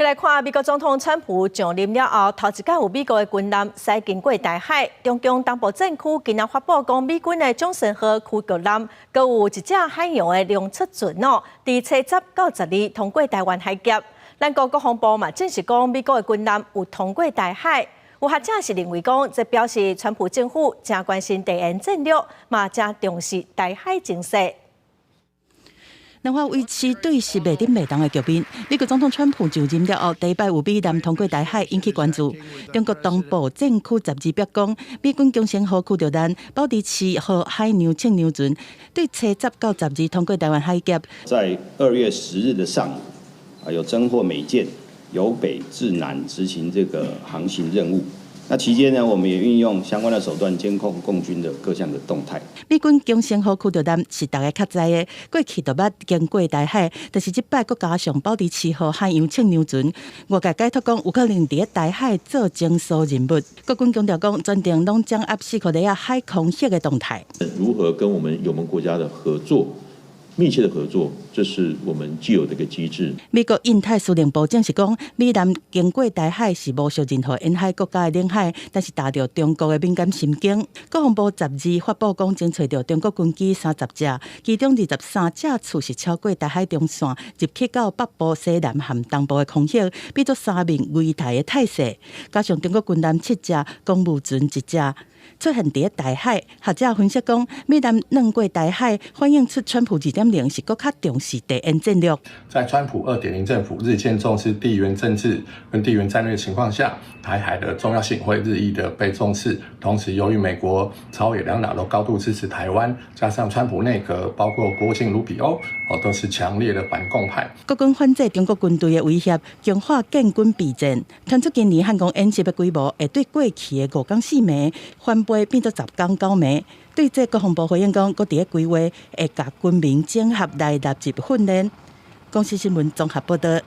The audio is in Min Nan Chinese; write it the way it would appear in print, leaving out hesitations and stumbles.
來看美國總統川普上任了後，頭一擺有美國的軍艦駛經過台海。中共東部戰區今仔發布講，美軍的江森號驅逐艦，閣有一隻海洋的量測船哦，佇初十到十二通過台灣海峽。咱國國防部嘛證實講，美國的軍艦有通過台海。有學者是認為講，這表示川普政府誠關心地緣戰略，嘛誠重視台海情勢。兩岸維持對峙袂振袂動的局面。美國總統川普就任了後，第一擺有美艦通過台海引起關注。中國東部戰區十二表講，美軍江森號驅逐艦、保德市號海洋測量船對初十到十二通過台灣海峽。在2月10日的上午，啊，有偵獲美艦由北至南執行這個航行任務。那期間呢，我們也運用相關的手段監控共軍的各項的動態。美軍江森號驅逐艦是大家較知的，過去就捌經過台海，但是這擺閣加上保德市號海洋測量船，外界解讀講有可能佇台海做偵搜任務。國軍強調講，全程攏掌握四箍里仔海空域的動態。如何跟我們友盟國家的合作？密切的合作，這是我們既有的一個機制。美國印太司令部證實講，美艦經過台海是無受任何沿海國家的領海，但是踏著中國的敏感神經。國防部十二發布講，偵揣著中國軍機30隻，其中23隻次是超過台海中線，入去到北部西南和東部的空域，變做三面圍台的態勢。加上中國軍艦七隻，公務船一隻，出現佇台海，學者分析講，美艦兩過台海，反映出川普2.0是閣較重視地緣戰略。在川普2.0政府日漸重視地緣政治跟地緣戰略情況下，台海的重要性會日益的被重視。同時，由於美國朝野兩黨都高度支持台灣，加上川普內閣包括國務卿盧比歐，哦，都是強烈的反共派。國軍反制中國軍隊的威脅，強化建軍備戰，傳出今年漢光演習的規模會對過去的5工4暝翻倍變做10工9暝。對這國防部回應講，閣佇咧規劃會共軍民整合來納入訓練。公視新聞綜合報導。